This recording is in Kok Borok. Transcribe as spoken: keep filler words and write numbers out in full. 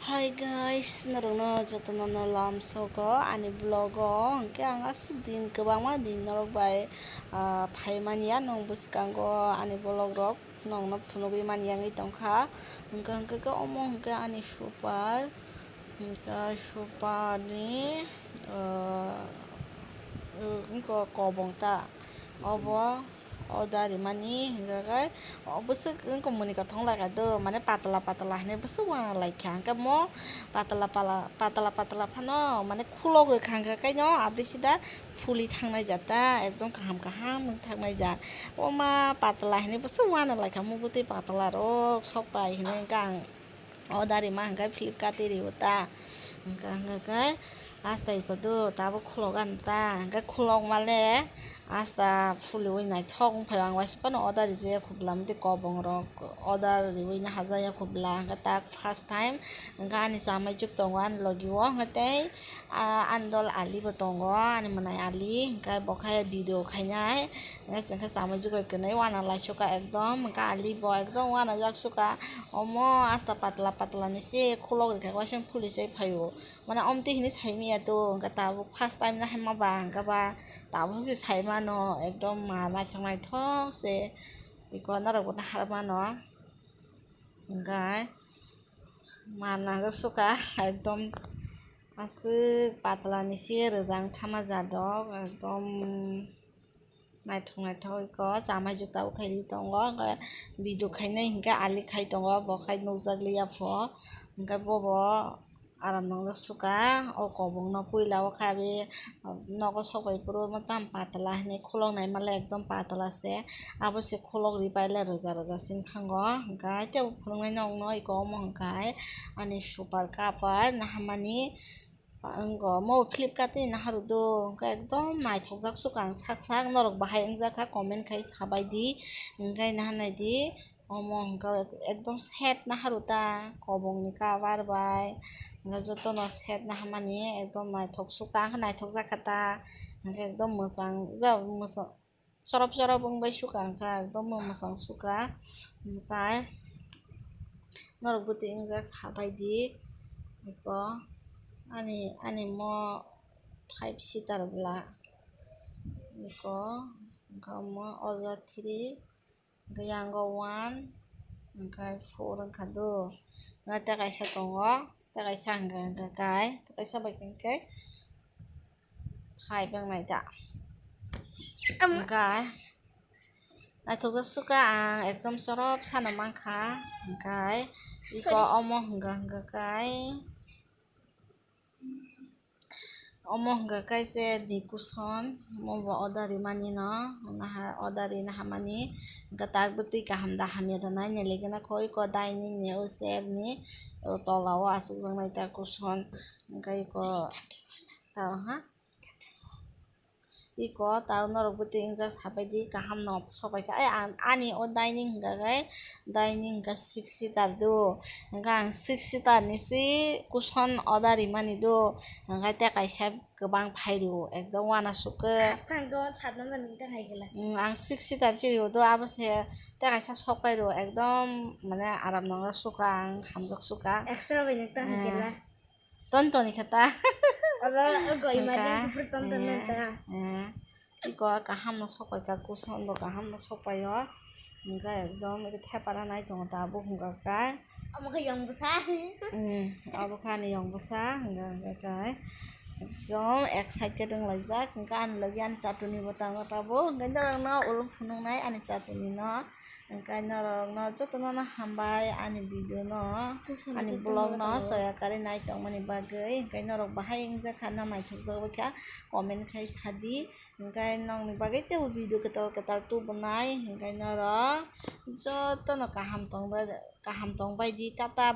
Hi guys, norokno jotono no lamsogo ani vlog o. Hwnkhe ang aswk din kwbangma din norok bai, ah, phaimani ya nong bwskango ani vlog rok nongno phunugwi manya wngwi tongkha. Hwnkhe, hwnkhe khe omo hwnkhe ani super, hwnkhe super ni, ah, wngkha kobong ta obo. Order rimani hwnkhe khe, o bwswk wngkha muni kothong laga do, mane patla patla hinwi bwswk uanalaikha. Hwnkhe mo patla pala, patla patla phano mane khulogwi kha, hwnkhe khe no aboni sida phuli thangnai ja ta, ekdom kaham kaham wng thangnai ja. O ma patla hinwi bwswk uanalaikha, mubotwi patla rok sok pai hinwi hwnkhe ang. Order rima hwnkhe Flipkart rio ta. Hwnkha hwnkha khe hasta iko do tabuk khulok ano ta. Hwnkhe khulok male hasta phulwi naithok wngphai o. Ang waisa phano order rijak ya khobla, motwi kobong rok order riwi no hajakya khobla. Hwnkhe tak first time hwnkhe ani chamai chuk tongo ani logi o. Hwnkhe tei, ah, ani dol ali bo tongo, ani mwnai ali. Hwnkhe bo khe video khainai. Hwnkhe chwngkhe chamai jugai kwnwi uanalaisukha ekdom, hwnkhe ali bo ekdom uanajak sukha. Omo hasta patla patla ni se khulok rikha, waisa phuli se phaio. Mane omtwi hinwi saimanya to, hwnkhe tabuk first time nahaima ba, hwnkhe ba tabuk se saimano ekdom ma naithok naithok se. Iko norok bo naharmano. Hwnkhe ma najak sukha ekdom aswk patla ni se rwjak thama jadok ekdom. Naithok naithok iko chamai juta ukhai ri tongo, hwnkhe video khainai hwnkhe ali khai tongo, bo khai nukjak liya pho, hwnkhe bobo aram nangjak sukha. O kobong no puila o khe abi nogo sok bai phuru tam patla hinwi khulok nai male ekdom patla se, abo se khulok ri paile rwja rwja sing thango. Hwnkhe tei phunuknai nokno iko omo hwnkhe ani super cover naharmani. Ang o mo Flipkart ni naharok do, hwnkhe ekdom naithokjak sukha ang sak sak, norok bahai wngjakha comment khai sabai di, hwnkhe naharnai di. Omo hwnkhe ekdom set naharok ta, kobong ni cover bai, hwnkhe jotono set naharmani ekdom naithok sukha, ang khe naithokjakha ta, hwnkhe ekdom mwchang ja mwchang. Chorop chorop wngbai sukha, hwnkha ekdom mwchang sukha. Hwnkhe norok bwtwi wngjak sabai di. Eko ani, ani mo five seater bwla. Eko hwnkha omo order three, hwnkhe yango one, hwnkhe four wngkha do. Hwnkhe tei kaisa tongo, tei kaisa hwnkha hwnkha kai, tei kaisa bai hwnkhe. Khai bang nai da. Hwnkhe naithokjak sukha ang, ekdom chorop sano mankha. Hwnkhe iko omo hwnkha hwnkha kai, omo hwnkha kai se ni kuson, omo bo order rimani no, naha order rina hamani. Hwnkhe tak bwtwi kaham da hamya da nai nailaigwna kho, iko dining ni o chair ni o tola o achukjaknai ta kuson. Hwnkhe iko tao ha. Iko tao norok bwtwi wngjak sabai di, kaham no sok pai kha. Ai, ang, ani o dining hwnkha khe, dining hwnkha six seater do. Hwnkha ang six seater ni se kuson order rimani do. Hwnkha tei kaisa kwbang phai rio, ekdom uanasuk khe. Ang do satna mani ta hai gela. Mm, ang six seater se rio do, abo se tei kaisa sok pai rio, ekdom mane aram nang sukha ang, hamjak sukha. Extra bai nang ta hai gela. Ton toni khe ta. Abo goi mani jupur ton ton nang ta. Eh, eh. Iko kaham no sok pai kha, kuson bo kaham no sok pai o. Hwnkhe ekdom iko thepara nai tongo tabuk hwnkha khe. Omo khe yong bwsa. Hmm, abo khe ani yong bwsa hwnkha hwnkha khe. Ekdom excited wng laijak, hwnkhe ani logi ani chatuni bo tongo tabuk. Hwnkhe norok no ulo phunuk nai ani chatuni no. Hwnkhe norokno jotono no hambai ani video no, ani vlog no soya karwi nai tongmani bagwi. Hwnkhe norok bahai wngjakha, no naithokjagwi kha, comment khai sadi. Hwnkhe nokni bagwi teibo video kwtal kwtal tubunai. Hwnkhe norok jotono kaham tongbai, kaham tongbai di, tata.